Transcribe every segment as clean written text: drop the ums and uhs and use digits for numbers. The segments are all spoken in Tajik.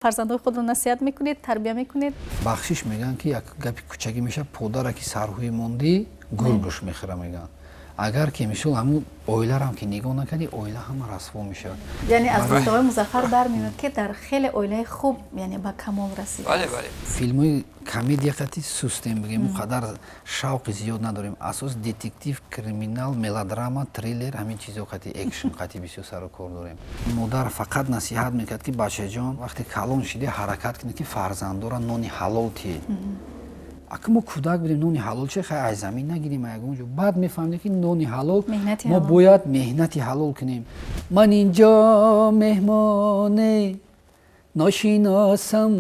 Фарзандои худро насиҳат мекунед, тарбия мекунед? Бахшиш, мегӯянд, ки як гапи кӯчагӣ мешавад: подаре ки сарҳӯи мондӣ, гургуш мехӯра, мегӯянд. Агар ки мисол ҳамун оиларам ки нигоҳ накардӣ, оила ҳама расво мешавад. Яъне аз гуфтаҳои Музаффар бармеояд, ки дар хеле оилаи хуб, яъне ба камол расидааст. Бале, бале. Филмҳои комедия қати сустем, бигем, он қадар шавқи зиёд надорем. Асос детектив, криминал, мелодрама, триллер, ҳамин чизҳо қати, экшн қати бисёр сару кор дорем. Модар фақат насиҳат мекард, ки бачаҷон, вақте калон шидӣ, ҳаракат кунед, ки фарзандора нони ҳалол тиҳед. Ака, мо кӯдак будем, нони ҳалол че? Хай, аз замин нагирем, ягон ҷо. Баъд мефаҳмидем, ки нони ҳалол мо бояд меҳнати ҳалол кунем. Ман инҷо меҳмоне ношиносам,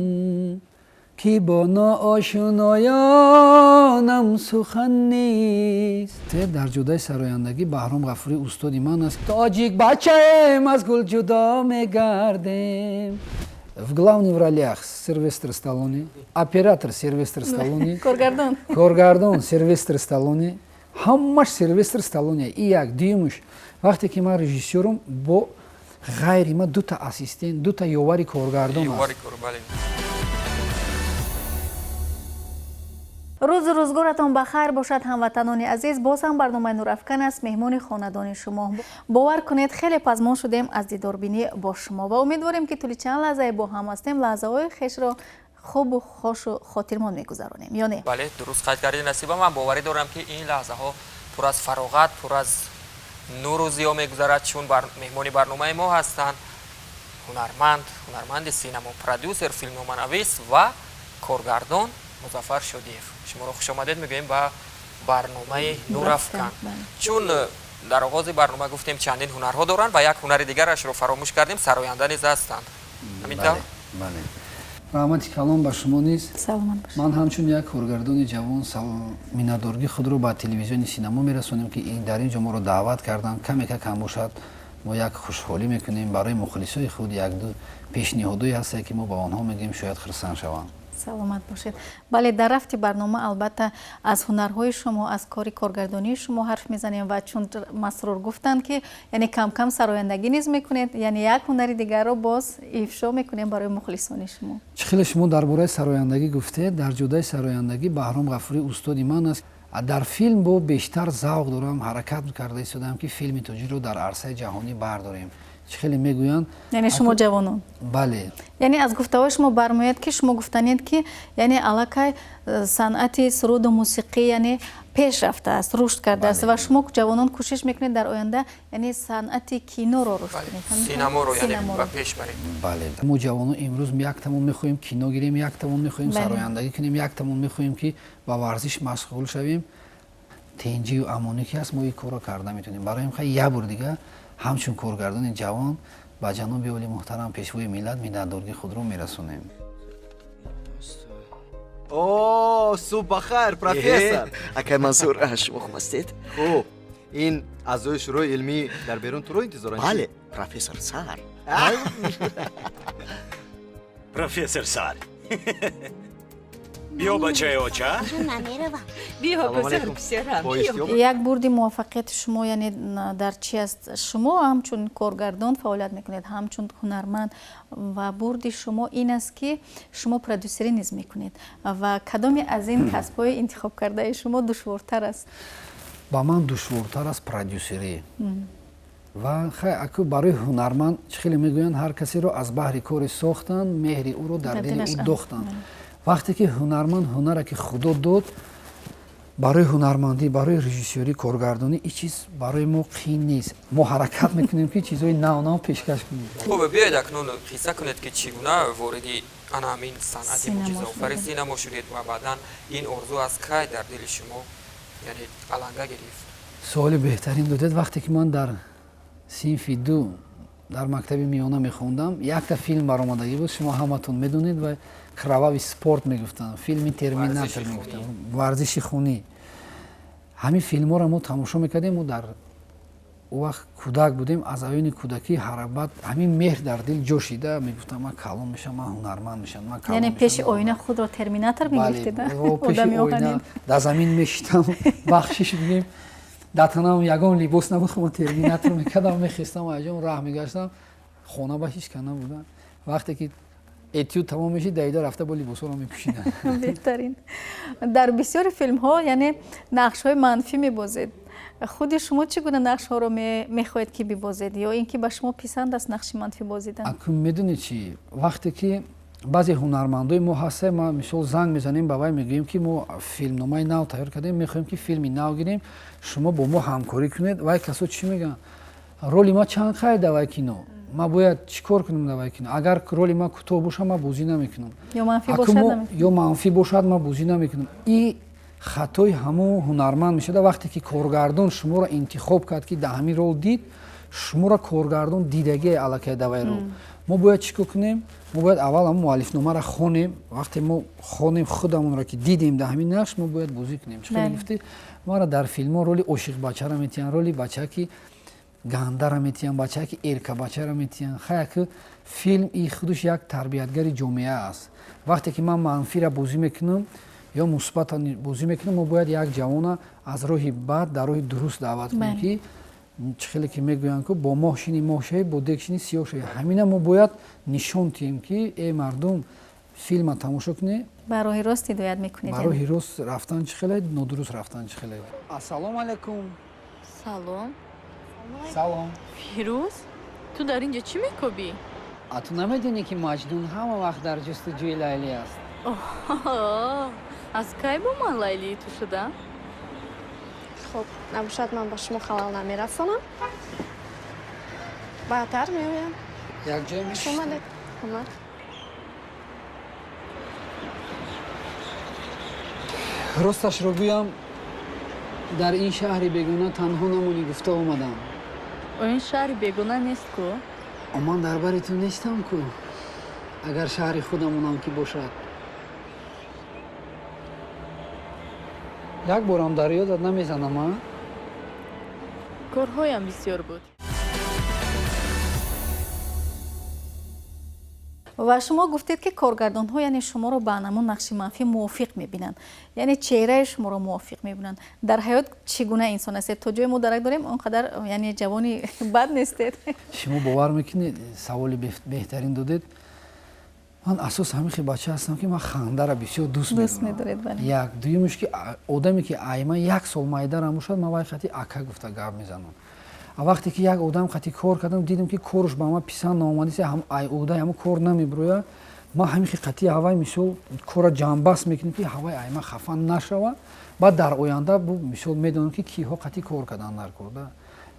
ки бо ноошиноёнам сухан нест. Дар ҷодаи сарояндагӣ Баҳром Ғафурӣ устоди ман аст. Тоҷик бачаем, аз гул ҷудо мегардем. В главных ролях Сильвестр Сталлоне, оператор Сильвестр Сталлоне, коргардон, коргардон Сильвестр Сталлоне, ҳамаш Сильвестр Сталлоне. И як дуюмуш, вақте ки ман режиссёрум, бо ғайри ман дута ассистент, дута ёвари коргардон аст. Рӯзу рӯзгоратон ба хайр бошад, ҳамватанони азиз. Боз ҳам барномаи Нурафкан аст, меҳмони хонадони шумо. Бовар кунед, хеле пазмон шудем аз дидорбинӣ бо шумо ва умедворем, ки тӯли чанд лаҳзае бо ҳам ҳастем, лаҳзаҳои хешро хубу хошу хотирмон мегузаронем, ё не? Бале, дуруст қайд кардӣ, Насиба. Ман боварӣ дорам, ки ин лаҳзаҳо пур аз фароғат, пур аз нуру зиё мегузарад, чун меҳмони барномаи мо ҳастанд ҳунарманд, ҳунарманди синамо, продюсер, филмноманавис ва коргардон Музаффар Шодиев. Шуморо хушомадед мегӯем ба барномаи Нурафкан. Чун дар оғози барнома гуфтем, чандин ҳунарҳо доранд ва як ҳунари дигарашро фаромӯш кардем: сароянда низ ҳастанд. Ҳамин тавр? Бале, раҳмати калон ба шумо низ. Ман ҳамчун як коргардони ҷавон миннатдоргии худро ба телевизиони Синамо мерасонем, ки дар ин ҷо моро даъват карданд. Каме ка кам бошад, мо як хушҳолӣ мекунем барои мухлисои худ. Якду пешниҳодое ҳастае, ки мо ба онҳо мегӯем, шояд хурсанд шаванд. Саломат бошед. Бале, дар рафти барнома албатта аз ҳунарҳои шумо, аз кори коргардонии шумо ҳарф мезанем. Ва чун Масрур гуфтанд, ки яъне камкам сарояндагӣ низ мекунед, яъне як ҳунари дигарро боз ифшо мекунем барои мухлисони шумо. Чӣ хеле шумо дар бораи сарояндагӣ гуфтед, дар ҷодаи сарояндагӣ Баҳром Ғафурӣ устоди ман аст. Дар филм бо бештар завқ дорам, ҳаракат карда истодаам, ки филми тоҷикро дар арсаи ҷаҳонӣ бардорем. Чӣ хеле мегӯянд, яъне шумо ҷавонон, бале. Яъне аз гуфтаҳои шумо бармеояд, ки шумо гуфтанед, ки яъне аллакай санъати суруду мусиқӣ, яъне пеш рафтааст, рушд кардааст ва шумо ҷавонон кӯшиш мекунед дар оянда, яъне санъати киноро рушд кунед. Синаморо, яъне ба пеш баред. Бале, мо ҷавонон имрӯз яктамон мехоҳем кино гирем, яктамон мехоҳем сарояндагӣ кунем, яктамон мехоҳем, ки ба варзиш машғул шавем. Тинҷию амонӣ ки ҳаст, мо ин корро карда метавонем. Барои ин як бор дига ҳамчун коргардони ҷавон ба ҷаноби оли муҳтарам, пешвои миллат, миннатдоргии худро мерасонем. О, субҳ бахайр, профессор! Акай Мансур, шумо хуб ҳастед? Хуб. Ин аъзои шӯрои илмӣ дар берун туро интизоранд. Бале, профессор Сар. Профессор Сар, биё, бачаи оча. Намеравам. Биё, писарам. Як бурди муваффақияти шумо, яъне дар чи аст? Шумо ҳамчун коргардон фаъолият мекунед, ҳамчун ҳунарманд, ва бурди шумо ин аст, ки шумо продюсерӣ низ мекунед. Ва кадоме аз ин касбҳои интихобкардаи шумо душвортар аст? Ба ман душвортар аст продюсерӣ. Ва хай, аку барои ҳунарманд чӣ хеле мегӯянд: ҳар касеро аз баҳри коре сохтанд, меҳри ӯро дар дили ӯ дохтанд. Вақте ки ҳунарманд ҳунаре ки Худо дод, барои ҳунармандӣ, барои режиссёрӣ, коргардонӣ, ин чиз барои мо қиин нест. Мо ҳаракат мекунем, ки чизҳои нав нав пешкаш кунем. Хуб, биёед, акнун қисса кунед, ки чӣ гуна вориди ана ҳамин санъати мӯъҷизаофари синамо шудед ва баъдан ин орзу аз кай дар дили шумо, яъне аланга гирифт? Суоли беҳтарин додед. Вақте ки ман дар синфи 2 дар мактаби миёна мехондам, якта филм баромадагӣ буд, шумо ҳаматон медонед, ва кровавый спорт мегуфтанд, филми Терминатор мегуфтанд, варзиши хунӣ. Ҳамин филмҳоро мо тамошо мекардем. Мо дар он вақт кӯдак будем, аз айёни кӯдакӣ ҳарабат ҳамин меҳр дар дил ҷо шида. Мегуфтам, ман калон мешавам, ман ҳунарманд мешавам, ман калон. Яъне пеши оина худро Терминатор мегирифтед? Пеши оина дар замин мешитам, бахшиш бигем, дар танам ягон либос набуд, ман Терминатор мекардам, мехестам, аҷон раҳ мегаштам, хона ба ҳеҷ ка набуда. Вақте ки Этюд тамом мешид, давида рафта бо либосҳоро мепӯшидам. Беҳтарин. Дар бисёри филмҳо, яъне нақшҳои манфӣ мебозед. Худи шумо чӣ гуна нақшҳоро мехоҳед ки бибозед, ё ин ки ба шумо писанд аст нақши манфӣ бозидан? Акун медонед чӣ, вақте ки баъзе ҳунармандои мо ҳастем, ма мисол занг мезанем ба вай, мегӯем ки мо филмномаи нав тайёр кардем, мехоҳем ки филми нав гирем, шумо бо мо ҳамкорӣ кунед. Вай касо чӣ мегӯянд? Роли ма чанд қайд дар вай кино, ма бояд чӣ кор кунам дар вай кино? Агар роли ма кӯтоҳ бошад, ма бозӣ намекунам, ё манфӣ бошад, ма бозӣ намекунам. И хатои ҳамон ҳунарманд мешавад. Вақте ки коргардон шуморо интихоб кард, ки дар ҳамин рол дид, шуморо коргардон дидагие аллакай дар вай рол. Мо бояд чӣ кор кунем? Мо бояд аввал ҳамон муаллифномаро хонем. Вақте мо хонем, худамонро ки дидем дар ҳамин нақш, мо бояд бозӣ кунем. Чӣ хеле гуфтӣ, маро дар филмҳо роли ошиқбачаро метиҳанд, роли бача ки гандаро метиҳанд, бача ки эркабачаро метиҳанд. Хая ки филм и худаш як тарбиятгари ҷомеа аст. Вақте ки ман манфиро бозӣ мекунам ё мусбата бозӣ мекунам, мо бояд як ҷавона аз роҳи бад дар роҳи дуруст даъват кунем, ки чӣ хеле ки мегӯянд ку бо моҳ шини моҳ шавӣ, бо дег шини сиёҳ шавӣ. Ҳамина мо бояд нишон диҳем ки э мардум, филма тамошо кунед, ба роҳи рост ҳидоят мекунед. Ба роҳи рост рафтан чӣ хеле, нодуруст рафтан чӣ хеле. Ассалому алайкум. Салом. Салом. Фирӯз, ту дар инҷо чӣ мекобӣ? А ту намедонӣ ки Маҷнун ҳама вақт дар ҷустуҷӯи Лайлӣ аст? Аз кай бо ман Лайлии ту шудам? Хуб, набошад, ман ба шумо халал намерасонам. Баъдтар меоям. Якҷоя мешинем. Омадед. Омад. Росташро гӯям, дар ин шаҳри бегона танҳо намонӣ гуфта омадам. Ин шаҳри бегона нест ку? Ман дар бари ту нестам ку, агар шаҳри худамонам ки бошад. Як борам дар ёдат намезанам, а? Корҳоям бисёр буд. Ва шумо гуфтед ки коргардонҳо, яъне шуморо ба ҳамон нақши манфӣ мувофиқ мебинанд, яъне чеҳраи шуморо мувофиқ мебинанд. Дар ҳаёт чӣ гуна инсон ҳастед? То ҷое мо дарак дорем, он қадар яъне ҷавони бад нестед. Шумо бовар мекунед, саволи беҳтарин додед. Ман асос ҳамин хел бача ҳастам ки ман хандаро бисёр дӯст медорам. Як дуюмш ки одаме ки ай ман як сол майдарам бошад, ман вай хати ака гуфта гап мезанам. А вақте ки як одам хати кор кардам, дидам ки корш ба ман писанд наомадист, ҳам ай уҳдаи ҳамон кор намебирояд. Ман ҳамин хел қати ҳавай мисол корро ҷамъбаст мекунем ки ҳавай ай ман хафа нашавад. Баъд дар оянда мисол медонам ки киҳо қати кор кардан дар корда.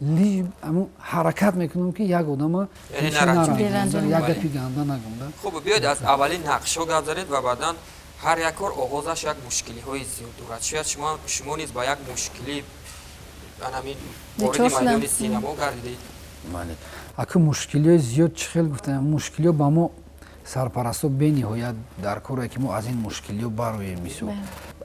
Ҳаракат мекунам ки як одама як гапи ганда нагумда. Хуб, биёед аз аввалин нақшҳо гап занед ва баъдан ҳар як кор оғозаш як мушкилиҳои зиёд дорад. Шояд шумо низ ба як мушкилӣ ҳамин вориди майдони синамо гардидед. Бале, ака мушкилиҳои зиёд чӣ хел гуфтам, мушкилиҳо ба мо сарпарастҳо бениҳоят дар коре ки мо аз ин мушкилиҳо бароем. Мисол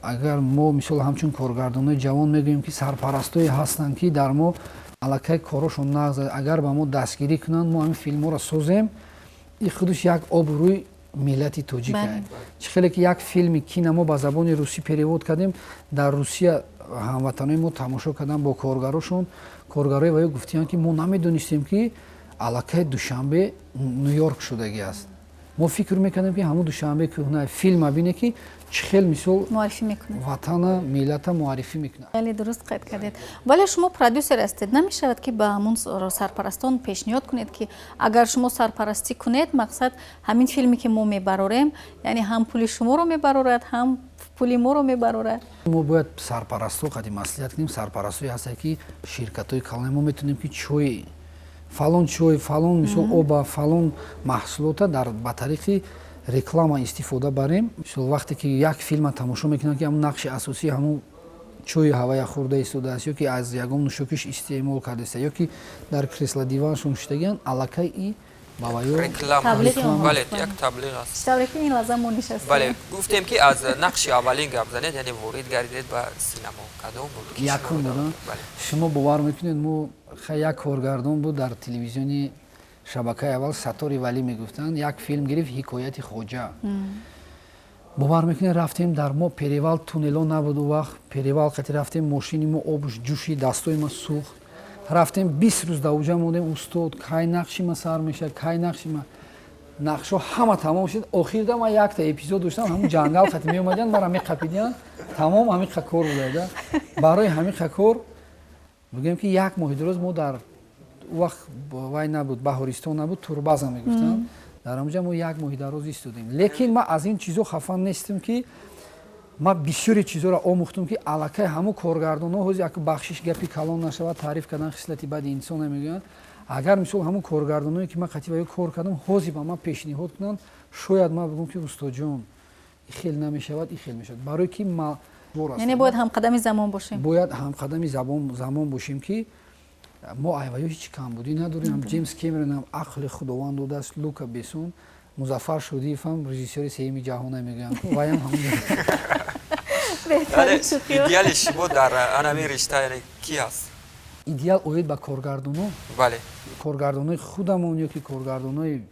агар мо мисол ҳамчун коргардонҳои ҷавон мегӯем ки сарпарастҳое ҳастанд ки дар мо аллакай корошон нағз, агар ба мо дастгирӣ кунанд, мо ҳамин филмҳоро созем, и худаш як обрӯи миллати тоҷик аст. Чӣ хеле ки як филми кина мо ба забони русӣ перевод кардем, дар Русия ҳамватанои мо тамошо карданд бо коргарошон. Коргарои ваё гуфтиянд ки мо намедонистем ки аллакай Душанбе Ню-Йорк шудагӣ аст. Мо фикр мекардем ки ҳамун Душанбе кӯҳна. Филма бине ки чӣ хел мисол ватана, миллата муаррифӣ мекунад. Хеле дуруст қайд кардед. Вале шумо продюсер ҳастед, намешавад ки ба ҳамун сарпарастон пешниҳод кунед ки агар шумо сарпарастӣ кунед, мақсад ҳамин филме ки мо мебарорем, яъне ҳам пули шуморо мебарорад, ҳам пули моро мебарорад? Мо бояд сарпарастҳо қади маслиҳат кунем. Сарпарастҳое ҳастанд ки ширкатҳои калони мо метавонем ки чой фалон, чой фалон, мисол оба фалон маҳсулота дар ба тариқи реклама истифода барем. Мисол вақте ки як филма тамошо мекунанд ки ҳамун нақши асосӣ ҳамун чойи ҳавая хӯрда истодааст, ё ки аз ягон нӯшокиш истеъмол кардааст, ё ки дар кресла диваншон шиштагианд, аллакай и ба ваё реклама. Бале, як таблиғ аст. Тавре ки ин лаҳза мо нишастем. Бале, гуфтем ки аз нақши аввалин гап занед, яъне ворид гардидед ба синамо. Кадом буд? Якум буд. Шумо бовар мекунед, мо як коргардон буд дар телевизиони шабакаи аввал, Саттори Валӣ мегуфтанд, як филм гирифт «Ҳикояти хоҷа». Бовар мекунед, рафтем дар мо перевал, туннело набуд у вақт, перевал қати рафтем, мошини мо обш ҷӯшид, дастои ма сӯхт. Рафтем 20 рӯз дар уҷа мондем. Устод, кай нақши ма сар мешавад, кай нақши ма? Нақшҳо ҳама тамом шуд. Охирда ман якта эпизод доштам, ҳамун ҷангал қати меомадиян, мара меқапидиян, тамом, ҳамин кор буда. Барои ҳамин кор бигӯем, ки як моҳи дуроз мо дар вақт вай набуд, Баҳористон набуд, турбаза мегуфтанд, дар ҳамуҷа мо як моҳи дароз истодем. Лекин ман аз ин чизо хафа нестам, ки ман бисёре чизоро омӯхтам, ки аллакай ҳамун коргардонҳо ҳози як бахшиш, гапи калон нашавад, таъриф кардан хислати бади инсона мегӯянд. Агар мисол ҳамун коргардоное, ки ман қатъи ба ё кор кардам, ҳозир ба ман пешниҳод кунанд, шояд ман бигӯм, ки устодҷон, и хел намешавад, и хел мешавад, барое ки Яъне бояд ҳамқадами замон бошем. Бояд ҳамқадами замон бошем, ки мо айваё ҳеҷ камбудӣ надорем. Ҷеймс Кемерон ҳам ақли Худованд додааст, Лука Бесон, Музаффар Шодиев ҳам режиссёри сеюми ҷаҳона мегӯянд, ваям. Идеали шумо дар анами ришта яъне ки аст? Идеал оид ба коргардоно? Бале. Коргардонои худамон ё ки коргардонои?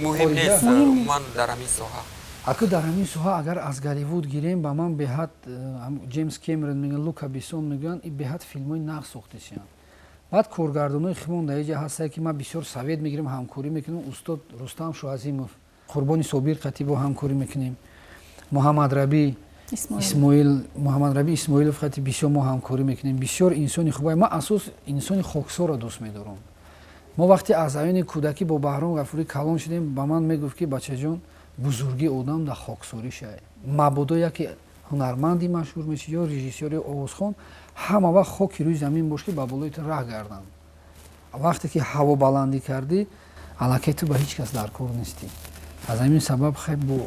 Муҳим нест, ман дар ҳамин соҳа. Аку дар ҳамин соҳа, агар аз Голливуд гирем, ба ман беҳад Ҷеймс Кемерон мегӯянд, Лука Бесон мегӯянд, и беҳад филмҳои нағз сохтесиянд. Баъд коргардонои химон дар иҷа ҳастае, ки ман бисёр совет мегирам, ҳамкорӣ мекунам: устод Рустам Шоазимов, Қурбони Собир қатӣ бо ҳамкорӣ мекунем, Муҳаммадраби Исмоил, Муҳаммадраби Исмоилов қати бисёр мо ҳамкорӣ мекунем. Бисёр инсони хуб. Ман асос инсони хоксорро дӯст медорам. Мо вақте аз айёни кӯдакӣ бо Баҳром Ғафурӣ калон шудем, ба ман мегуфт, ки бачаҷон, бузургии одам дар хоксорӣ шай. Мабодо яке ҳунарманди машҳур меши ё режиссёри овозхон, ҳама вақт хоки рӯи замин бош, ки ба болои ту раҳ гарданд. Вақте ки ҳавобаландӣ кардӣ, аллакай ту ба ҳеҷ кас дар кор нестӣ. Аз ҳамин сабаб хай бо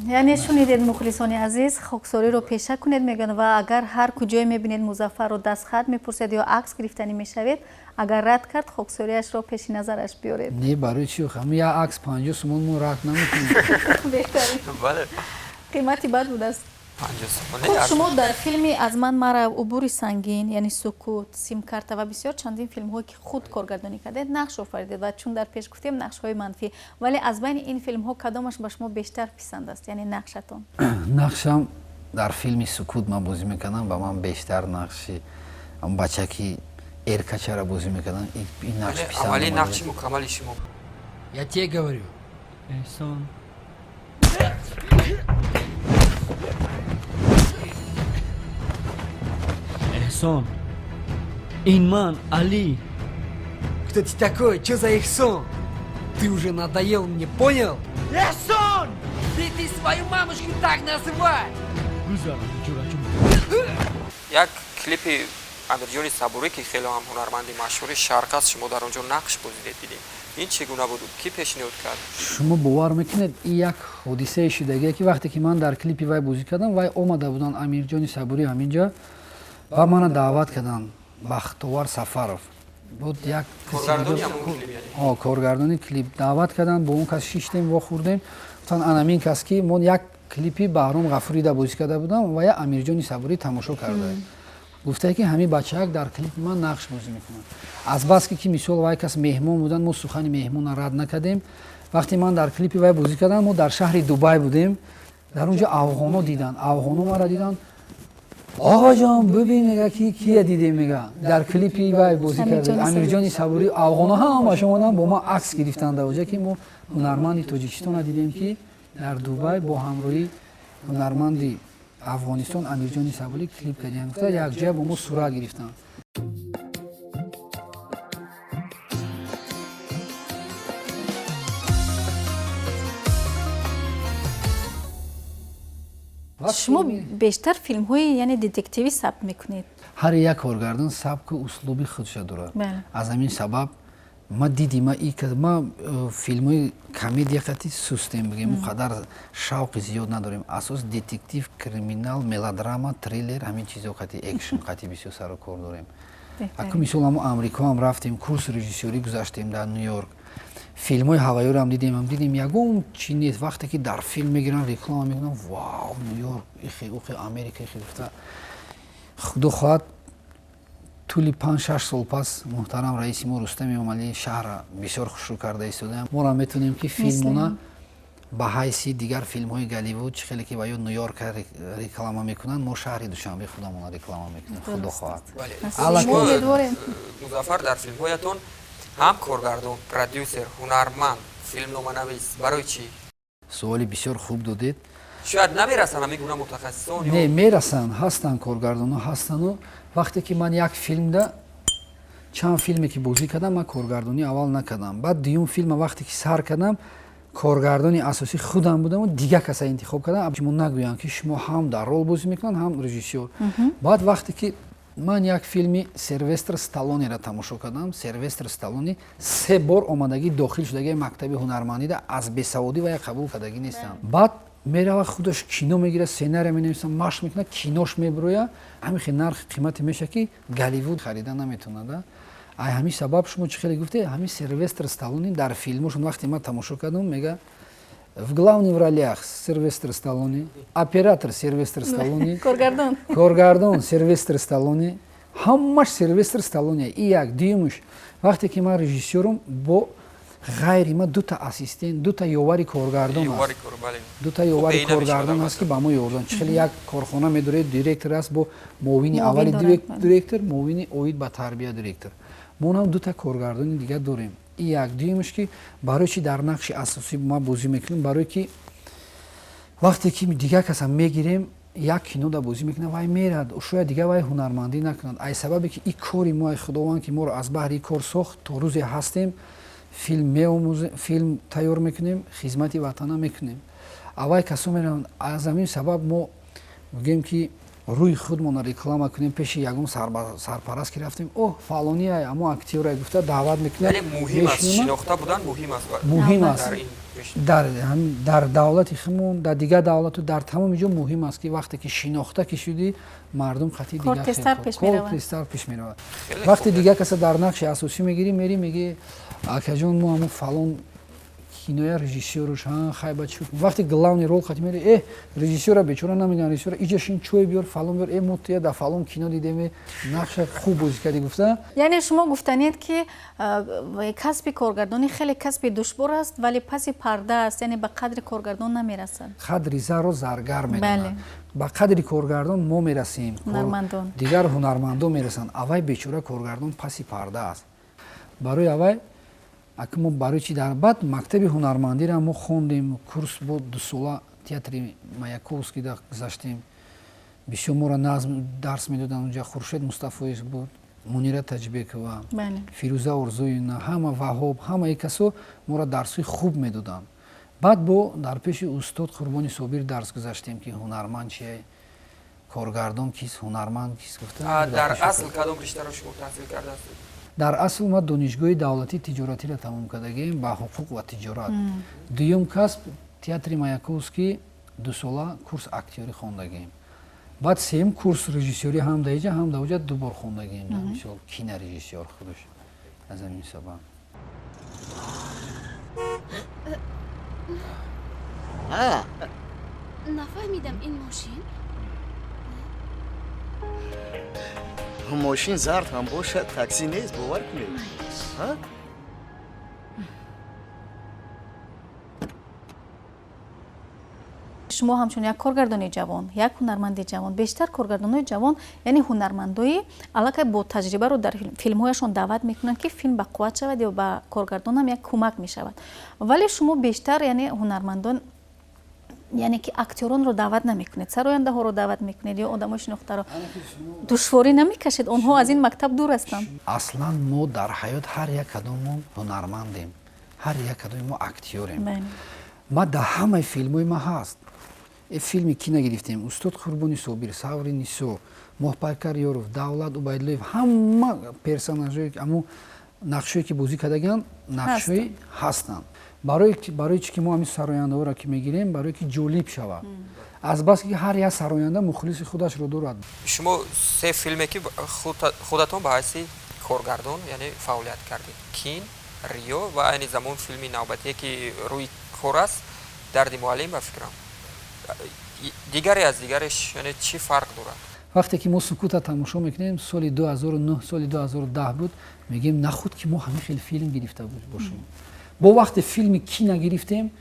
Яъне шунидед, мухлисони азиз, хоксориро пеша кунед мегӯянд. Ва агар ҳар куҷое мебинед Музаффарро, дастхат мепурсед ё акс гирифтанӣ мешавед, агар рад кард, хоксориашро пеши назараш биёред. Не, барои чи? Ҳамин як акс 50 сомон, мо рад намекунем. Беҳтарин. Қимати бад будааст. Хуб, шумо дар филми «Аз ман марав», «Убури сангин», яъне «Сукут», «Симкарта» ва бисёр чандин филмҳое, ки худ коргардонӣ кардед, нақш офаридед ва чун дар пеш гуфтем, нақшҳои манфӣ. Вале аз байни ин филмҳо кадомаш ба шумо бештар писанд аст, яъне нақшатон? Нақшам дар филми «Сукут» ман бозӣ мекардам. Ба ман бештар нақши бачаки эркачара бозӣ мекардам, ин нақш. Аввалин нақши мукаммали шумо? Я тебе говорю. Эҳсон. Эхсон. Ин ман, Али. Кто ты такой? Что за Эхсон? Ты уже надоел мне, понял? Эхсон! Ты свою мамочку так называй! Як клипи Амирҷони Сабурӣ, ки хеле ҳам ҳунарманди машҳури шарқ аст, шумо дар он ҷо нақш бозидед, дидем. Ин чӣ гуна буд, кӣ пешниҳод кард? Шумо бовар мекунед, ин як ҳодисае шудагие, ки вақте ки ман дар клипи вай бозӣ кардам, вай омада буданд, Амирҷони Сабурӣ, ҳаминҷа ва мана даъват карданд. Бахтовар Сафаров буд, як коргардони клип, даъват карданд. Бо он кас шиштем, вохӯрдем, гуфтанд, анамин кас, ки мо як клипи Баҳром Ғафурида бозӣ карда будам ва я Амирҷони Сабурӣ тамошо карда, гуфтае, ки ҳамин бачаак дар клипи ман нақш бозӣ мекунад. Азбаски ки мисол вай кас меҳмон буданд, мо сухани меҳмонро рад накардем. Вақте ман дар клипи вай бозӣ кардам, мо дар шаҳри Дубай будем. Дар он ҷо афғоно диданд, афғоно мара диданд. «Оғоҷон, бибин», мега, ки кия дидем, мега, дар клипи вай бозӣ карда, Амирҷони Сабурӣ. Афғоно ҳамашон омаданд, бо ман акс гирифтанд дар оҷа, ки мо ҳунарманди Тоҷикистонро дидем, ки дар Дубай бо ҳамроҳии ҳунарманди Афғонистон Амирҷони Сабурӣ клип кардем, гуфта, якҷоя бо мо сурат гирифтанд. Шумо бештар филмҳои, яъне детективӣ сабт мекунед. Ҳар як коргардон сабку услуби худша дорад. Аз ҳамин сабаб ма диди ма ма филмҳои комедия қати сустем, бигем, он қадар шавқи зиёд надорем. Асос детектив, криминал, мелодрама, триллер, ҳамин чизо қати, экшн қати бисёр сару кор дорем. Аку мисол ҳамо Амрико ҳам рафтем, курс режиссёрӣ гузаштем дар Ню Йорк, филмҳои ҳавоиро ҳам дидем, ягон чи нест. Вақте ки дар филм мегиранд, реклама мекунанд, вау, Ню Йорк, ихе ухе, Америка ихе гуфта. Худо хоҳад, тӯли 5-6 сол пас муҳтарам раиси мо Рустам Эмомалӣ шаҳрра бисёр хушрӯ карда истодаям. Моро метавонем, ки филмона ба ҳайси дигар филмҳои Голливуд, чӣ хеле ки ба ё Ню Йорка реклама мекунанд, мо шаҳри Душанбе худамона реклама мекунем, худо хоҳад. Музаффар, дар филмҳоятон ҳам коргардон, продюсер, ҳунарманд, Филмноманавис барои чӣ? Суоли бисёр хуб додед. Шояд намерасанд ҳамин гуна мутахассисон? Не, мерасанд, ҳастанд, коргардонҳо ҳастану. Вақте ки ман як филмда, чанд филме ки бозӣ кардам, ман коргардонӣ аввал накардам. Баъд дуюм филма вақте ки сар кардам, коргардони асосӣ худам будаму дигар каса интихоб кардам, шумо нагӯянд, ки шумо ҳам дар рол бозӣ мекунанд, ҳам режиссёр. Баъд вақте ки ман як филми Силвестр Сталлонеро тамошо кардам, Силвестр Сталлоне се бор омадагӣ, дохил шудагии мактаби ҳунармандида, аз бесаводӣ ва я қабул кардагӣ нестам. Баъд мерава, худаш кино мегирад, сценария менависа, машқ мекунад, кинош мебироя, ҳамин хел нархи қимате мешавад, ки Голливуд харида наметавонад. Ай ҳамин сабаб, шумо чӣ хеле гуфте, ҳамин Силвестр Сталлоне дар филмошон, вақте ман тамошо кардам, мега: в главных ролях Силвестр Сталлоне, оператор Силвестр Сталлоне, коргардон, коргардон Силвестр Сталлоне, ҳамаш Силвестр Сталлоне. И як. Дуюмуш, вақте ки ман режиссёрум, бо ғайри ма дута ассистент, дута ёвари коргардон аст, дута ёвари коргардон аст, ки ба мо ёрдам. Чӣ хеле як корхона медоред, директор аст бо муовини аввали директор, муовини оид ба тарбия директор. Мо нам дута коргардони дигар дорем. И як. Дуюмаш, ки барои чи дар нақши асосӣ ма бозӣ мекунем? Барое ки вақте ки дигар каса мегирем, як кинода бозӣ мекунад, вай мерад, шояд дигар вай ҳунармандӣ накунад. Ай сабабе ки и кори мо, ай Худованд ки моро аз баҳри кор сохт, то рӯзе ҳастем, филм меомӯзем, филм тайёр мекунем, хизмати ватана мекунем. Аввай касо мераванд. Аз ҳамин сабаб мо мегӯем, ки рӯи худмонро реклама кунем. Пеши ягон сарпараст ки рафтем, о, фалония, амо актёра гуфта даъват мекунад. Шинохта будан муҳим аст. Муҳим аст дар давлати худмон, дар дигар давлату, дар тамоми ҷо муҳим аст, ки вақте ки шинохта ки шудӣ, мардум қатъи дигар тезтар пеш меравад. Вақте дигар каса дар нақши асосӣ мегирӣ, мерӣ, мегӣ: акаҷон, мо ҳамо фалон киноя режиссёруш, хай, ба чӣ? Вақте главный рол қати мери, э, режиссёра бечора намеган, режиссёра иҷа шин, чой биёр, фалон биёр, э, мо туя дар фалон кино дидем, нақша хуб бозӣ кардӣ гуфта. Яъне шумо гуфтанед, ки касби коргардонӣ хеле касби душвор аст, вале паси парда аст, яъне ба қадри коргардон намерасад. Қадри зарро заргар медонад. Ба қадри коргардон мо мерасем, дигар ҳунармандон мерасанд. Аввай бечора коргардон паси парда аст. Барои аввай ака мо барои чи дар баъд мактаби ҳунармандиро мо хондем, курс бо дусола театри Маяковскийда гузаштем. Бисёр моро назм дарс медоданд. Унҷа Хуршед Мустафоев буд, Мунира Таҷбекова, Фирӯза Орзуевна, ҳама, Ваҳоб, ҳамаи касо моро дарсҳои хуб медоданд. Баъд бо дар пеши устод Қурбони Собир дарс гузаштем, ки ҳунарманд чие, коргардон кист, ҳунарманд кист гуфта. Дар асл кадом риштаро шумо таҳсил кардаастед? Дар асл ма Донишгоҳи давлатии тиҷоратиро тамом кардагием, ба ҳуқуқ ва тиҷорат. Дуюм касб, театри Маяковский дусола курс актёрӣ хондагием. Баъд сеюм курс режиссёрӣ ҳам дар иҷа, ҳам дар оҷа ду бор хондагием, мисол, кинорежиссёр худаш. Аз ҳамин сабаб. Нафаҳмидам, ин мошин. Мошин зард ҳам бошад, такси нест, бовар кунед. Шумо ҳамчун як коргардони ҷавон, як ҳунарманди ҷавон, бештар коргардонҳои ҷавон, яъне ҳунармандои аллакай бо таҷрибаро дар филмҳояшон даъват мекунанд, ки филм ба қувват шавад ё ба коргардонам як кӯмак мешавад. Вале шумо бештар, яъне ҳунармандон, яъне ки актёронро даъват намекунед, сарояндаҳоро даъват мекунед ё одамои шинохтаро. Душворӣ намекашед? Онҳо аз ин мактаб дур ҳастанд. Аслан мо дар ҳаёт ҳар як кадоммо ҳунармандем, ҳар як кадоми мо актёрем. Ма дар ҳамаи филмҳои ма ҳаст. Филми ки нагирифтем: устод Қурбони Собир, Саври Нисо, Моҳпайкар Ёров, Давлат Убайдуллоев, ҳама персонажҳое, амо нақшҳое ки бозӣ кардагианд, нақшҳои ҳастанд. Барои чӣ ки мо ҳамин сарояндаҳоро ки мегирем? Барое ки ҷолиб шавад, азбаски ҳар як сароянда мухлиси худашро дорад. Шумо се филме ки худатон ба ҳайси коргардон, яъне фаъолият кардед: Кин, Риё ва айни замон филми навбатие ки рӯи кор аст, Дарди муаллим. Ба фикрам, дигаре аз дигареш, яъне чӣ фарқ дорад? Вақте ки мо Сукута тамошо мекунем, соли 2009, соли 2010 буд, мегӯем: нахуд ки мо ҳамин хел филм гирифта бошем. Бо вақте филми Кина гирифтем,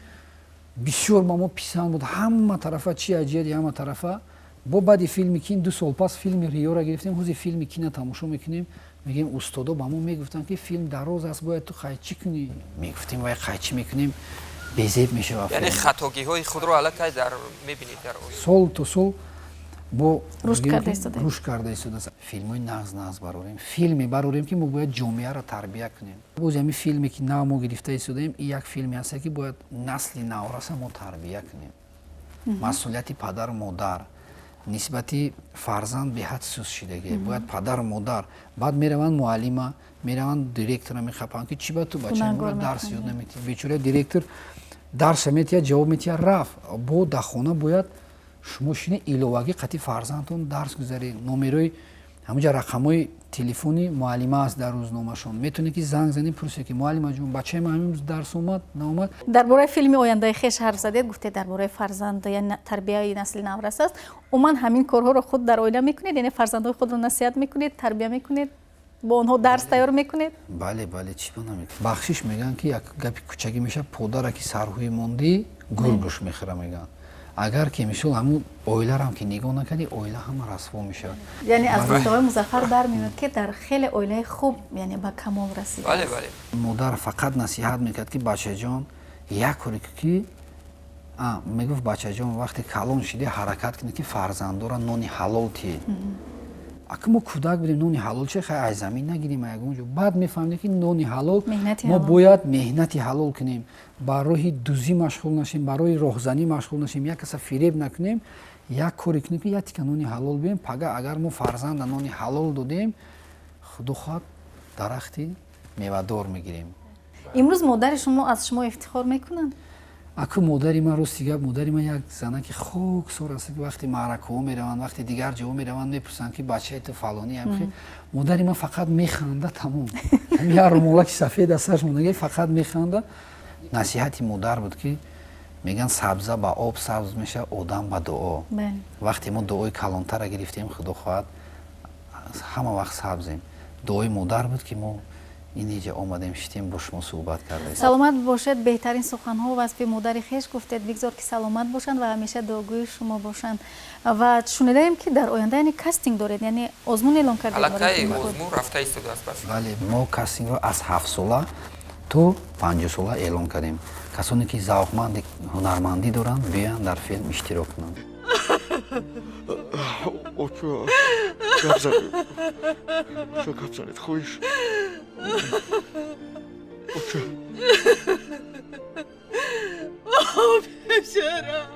бисёр ба мо писанд буд, ҳама тарафа, чи аҷияти ҳама тарафа. Бо баъди филми Кин 2 сол пас филми Риёра гирифтем. Ҳози филми Кина тамошо мекунем, Мегем, устодо ба мо мегуфтанд, ки филм дароз аст, бояд ту қайчӣ кунӣ. Мегуфтем, вай қайчӣ мекунем, безеб мешавад. Яъне хатогиҳои худро аллакай дар мебинед дар сол то сол бо рушд карда истодаед. Рушд карда истодааст. Филмҳои нағз нағз барорем, филме барорем, ки мо бояд ҷомеаро тарбия кунем. Боз ҳамин филме, ки нав мо гирифта истодаем, ин як филме ҳаста, ки бояд насли навраса мо тарбия кунем. Масъулияти падару модар нисбати фарзанд беҳад суст шидагӣ. Бояд падару модар, баъд мераванд муаллима, мераванд директора мехапанд, ки чӣ ба ту бачаи моро дарс ёд наметиҳӣ. Бечора директор дарса метиҳад, ҷавоб метиҳад, рафт. Бо дар хона бояд шумо шине, иловагӣ қатъи фарзандтон дарс гузаред. Номерои ҳамунҷа, рақамҳои телефони муаллима аст дар рӯзномашон, метавонед, ки занг занед, пурсед, ки муаллимаҷон, бачаи ман ҳамин рӯз дарс омад, наомад. Дар бораи филми ояндаи хеш ҳарф задед, гуфтед, дар бораи фарзанд, яъне тарбияи насли наврас аст. Умуман ҳамин корҳоро худ дар оила мекунед, яъне фарзандҳои худро насиҳат мекунед, тарбия мекунед, бо онҳо дарс тайёр мекунед? Бале, бале, чӣ ба намекунед. Бахшиш, мегӯянд, ки як гапи кӯчагӣ мешавад: подара ки сарҳӯи мондӣ, гур гӯш мехӯра, мегӯянд. Агар ки мисол ҳамун оиларам ки нигоҳ накардӣ, оила ҳама расво мешавад. Яъне аз гуфтаҳои Музаффар бармеояд, ки дар хеле оилаи хуб, яъне ба камол расидааст. Бале, бале. Модар фақат насиҳат мекард, ки бачаҷон, як коре ки мегуфт: бачаҷон, вақте калон шидӣ, ҳаракат кунед, ки фарзандора нони ҳалол тиҳед. Ака мо кӯдак будем, нони ҳалол че, хай аз замин нагирем, ягон ҷо. Баъд мефаҳмидем, ки нони ҳалол мо бояд меҳнати ҳалол кунем, ба роҳи дузӣ машғул нашем, ба роҳи роҳзанӣ машғул нашем, як каса фиреб накунем, як коре кунем, ки як тика нони ҳалол бием. Пага агар мо фарзанда нони ҳалол додем, худо хоҳад, дарахти мевадор мегирем. Имрӯз модари шумо аз шумо ифтихор мекунанд? Аку модари ман, рости гап, модари ман як занаки хоксор аст, ки вақте маъракаҳо мераванд, вақте дигар ҷоҳо мераванд, мепурсанд, ки бачаи ту фалонӣ ам. Модари ман фақат механда, тамом. Як румолаки сафед аз сараш мондаги, фақат механда. Насиҳати модар буд, ки мегӯянд, сабза ба об сабз мешавад, одам ба дуо. Вақте мо дуои калонтара гирифтем, худо хоҳад, ҳама вақт сабзем. Дуои модар буд, ки мо инҷа омадем, шитем, бо шумо суҳбат кардем. Саломат бошед. Беҳтарин суханҳо васфи модари хеш гуфтед. Бигзор, ки саломат бошанд ва ҳамеша дуогӯи шумо бошанд. Ва шунидаем, ки дар оянда, яъне кастинг доред, яъне озмун эълон кардед. Аллакай озмун рафта истодааст. Бале, мо кастингро аз 7-сола то 50-сола эълон кардем. Касоне ки завқманди ҳунармандӣ доранд, биёянд, дар филм иштирок кунанд. Оча, гап занед. Оча, гап занед, хоҳиш. Оча. Бечора.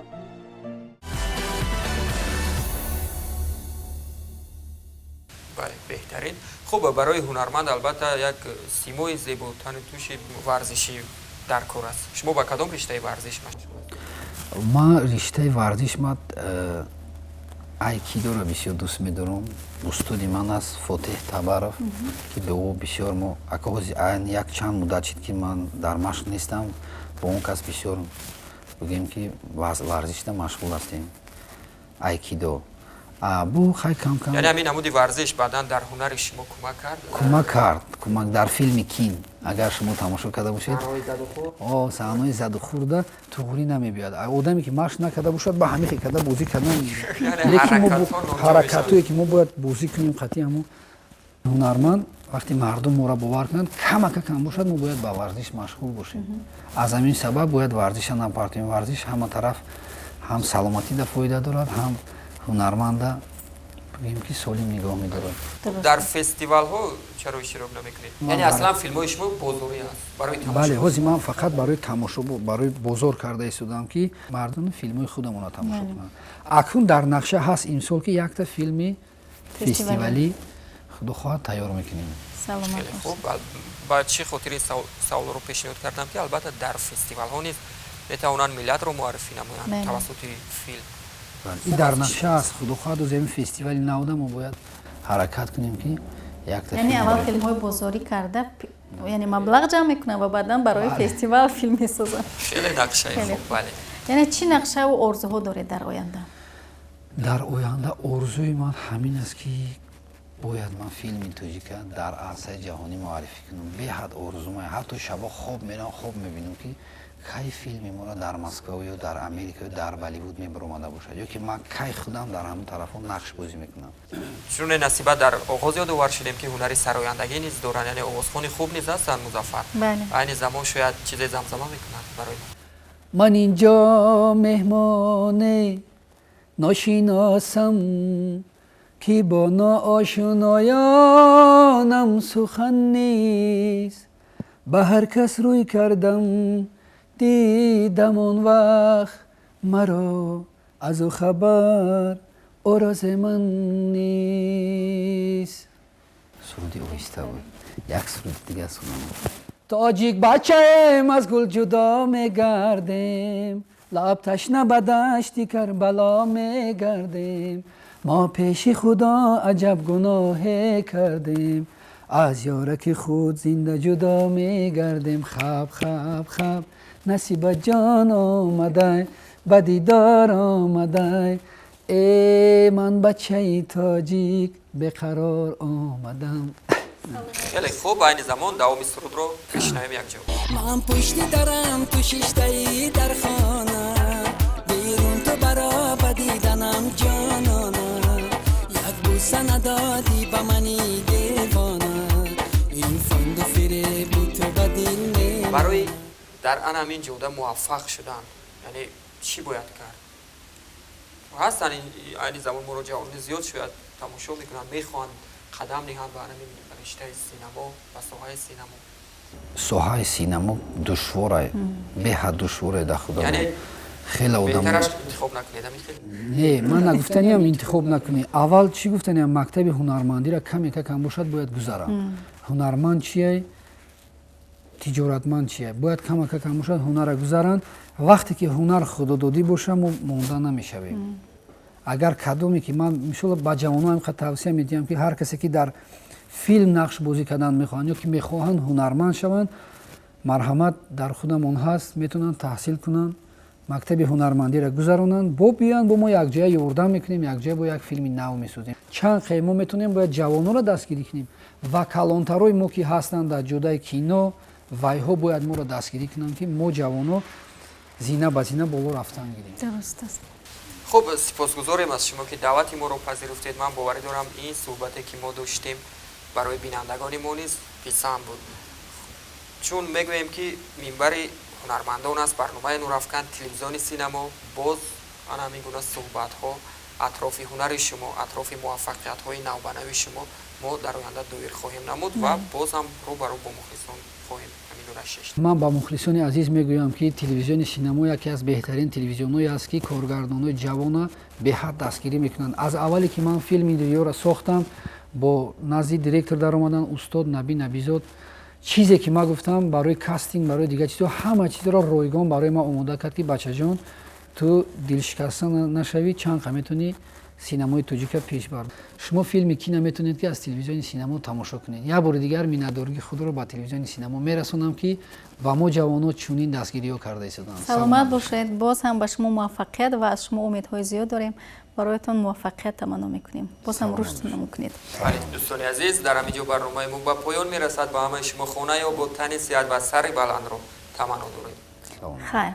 Бале, беҳтарин. Хуб, барои ҳунарманд албатта як симои зебо, тану тӯши варзишӣ дар кор аст. Шумо ба кадом риштаи варзиш машғул? Ман риштаи варзиш, ман айкидоро бисёр дӯст медорам. Устоди ман аст Фотеҳ Табаров, ки бе ӯ бисёр мо ака ҳози як чанд муддат шид, ки ман дар машқ нестам. Бо он кас бисёр, бигӯем, ки варзишда машғул ҳастем, айкидо бу хай кам кам. Яъне ҳамин намуди варзиш баъдан дар ҳунари шумо кӯмак кард? Кӯмак кард, кӯмак. Дар филми «Кин» агар шумо тамошо карда бошед, саҳнаҳои задухӯрда туғрӣ намебиёяд. Одаме ки машқ накарда бошад, ба ҳамин хел карда бозӣ кардан, лекин мо ҳаракатое ки мо бояд бозӣ кунем, қатъи ҳамон ҳунарманд, вақте мардум моро бовар кунанд, камака кам бошад, мо бояд ба варзиш машғул бошем. Аз ҳамин сабаб бояд варзиша напартоем. Варзиш ҳама тараф ҳам саломатида фоида дорад, ҳам ҳунарманда, бигӯем, ки солим нигоҳ медорад. Дар фестивалҳо чаро иштирок намекунед? Яъне аслан филмҳои шумо бозорӣ аст, барои тамошо? Бале, ҳозир ман фақат барои тамошо, барои бозор карда истодам, ки мардум филмҳои худамонро тамошо кунанд. Акнун дар нақша ҳаст имсол, ки якта филми фестивалӣ, худо хоҳад, тайёр мекунем. Хеле хуб. Ба чӣ хотир ин саволро пешниҳод кардам, ки албатта дар фестивалҳо низ метавонанд миллатро муаррифӣ намоянд тавассути филм. Ин дар нақша аст, худо хоҳад, оз ҳамин фестивали навда мо бояд ҳаракат кунем, ки якта. Яъне аввал филмҳои бозорӣ карда, яъне маблағ ҷамъ мекунанд ва баъдан барои фестивал филм месозанд. Хеле нақшаи хуб, бале. Яъне чӣ нақшаву орзуҳо доред дар оянда? Дар оянда орзуи ман ҳамин аст, ки бояд ман филми тоҷика дар арсаи ҷаҳонӣ муаррифӣ кунам. Беҳад орзумай. Ҳатто шабо хоб мерам, хоб мебинам, ки Кай филми моро дар Москва ё дар Америка ё дар Болливуд мебаромада бошад, ё ки ман кай худам дар ҳамон тарафҳо нақш бозӣ мекунам? Чуне Насиба, дар оғоз ёдовар шудем, ки ҳунари сарояндагӣ низ доранд, яъне овозхони хуб низ ҳастанд Музаффар. Айни замон шояд чизе замзама мекунанд барои мо. Ман инҷо меҳмоне ношиносам, ки бо ноошиноёнам сухан нест. Ба ҳар кас рӯй кардам, дидам он вақт маро аз ӯ хабар, ӯро ман нест. Суруди оҳиста буд, як суруди дига сунам. Тоҷик бачаем, аз гул ҷудо мегардем, лаб ташна ба дашти Карбало мегардем. Мо пеши Худо аҷаб гуноҳе кардем, аз ёраки худ зинда ҷудо мегардем. Хаб, хаб, хаб, Насиба ҷон омадай, ба дидор омадай. Э, ман бачаи тоҷик беқарор омадам. Хеле хуб, айни замон давоми сурудро бишнавем якҷо. Ман пушти дарам, ту шиштаи дар хона, берун ту баро ба диданам, ҷонона. Як бӯса надодӣ ба мани девона, ин фанду фиреби ту ба дил. Барои дар ана ҳамин ҷода муваффақ шудан, яъне чӣ бояд кард? Ҳастанд айни замон моро ҷавонони зиёд шояд тамошо мекунанд, мехоҳанд қадам ниҳанд ба ҳамин риштаи синамо, ба соҳаи синамо. Соҳаи синамо душворае, беҳад душворае дар худо. Хеле одам интихоб накунед? Не, ман нагуфтаниам интихоб накунӣ. Аввал чӣ гуфтаниам? Мактаби ҳунармандиро каме какам бошад бояд гузарам. Ҳунарманд чие, тиҷоратманд чие, бояд камака кам бошад ҳунарра гузаранд. Вақте ки ҳунар худододӣ боша, мо монда намешавем. Агар кадоме ки ман мисол ба ҷавонон ҳам тавсия медиҳам, ки ҳар касе ки дар филм нақш бозӣ кардан мехоҳанд ё ки мехоҳанд ҳунарманд шаванд, марҳамат, дар худамон ҳаст, метавонанд таҳсил кунанд, мактаби ҳунармандиро гузаронанд, бо биёянд, бо мо якҷоя ёрдам мекунем, якҷоя бо як филми нав месозем. Чанд хел мо метавонем, бояд ҷавононро дастгирӣ кунем ва калонтарои мо, ки ҳастанд дар ҷодаи кино, вайҳо бояд моро дастгирӣ кунанд, ки мо ҷавоно зина ба зина боло рафтан гирем. Дуруст аст. Хуб, сипосгузорем аз шумо, ки даъвати моро пазируфтед. Ман боварӣ дорам, ин суҳбате, ки мо доштем, барои бинандагони мо низ писанд буд, чун мегӯем, ки минбари ҳунармандон аст барномаи Нурафкан, телевизиони Синамо. Боз ана ҳамин гуна суҳбатҳо атрофи ҳунари шумо, атрофи муваффақиятҳои навбанави шумо мо дар оянда доир хоҳем намуд ва боз ҳам рӯ ба рӯ бо мухлисон хоҳем ҳамин гуна шишт. Ман ба мухлисони азиз мегӯям, ки телевизиони Синамо яке аз беҳтарин телевизионҳое аст, ки коргардонҳои ҷавона беҳад дастгирӣ мекунанд. Аз аввале ки ман филми Риёро сохтам, бо назди директор даромадан устод Наби Набизод. Чизе ки ман гуфтам барои кастинг, барои дигар чизҳо, ҳама чизро ройгон барои ман омода кард, ки бачаҷон, ту дилшикаста нашавӣ, чанд қа метавонӣ синамои тоҷика пеш бар. Шумо филми кина метавонед, ки аз телевизиони Синамо тамошо кунед. Як бори дигар миннатдории худро ба телевизиони Синамо мерасонам, ки ба мо ҷавонот чунин дастгириҳо карда истоданд. Саломат бошед. Боз ҳам ба шумо муваффақият ва аз шумо умедҳои зиёд дорем. Бароятон муваффақият таманно мекунем, боз ҳам рушд намо кунед. Бале, дӯстони азиз, дар ҳамин ҷо барномаи мо ба поён мерасад. Ба ҳамаи шумо хонаё бо тани сиҳат ва сари баландро таманно дорем. Хайр.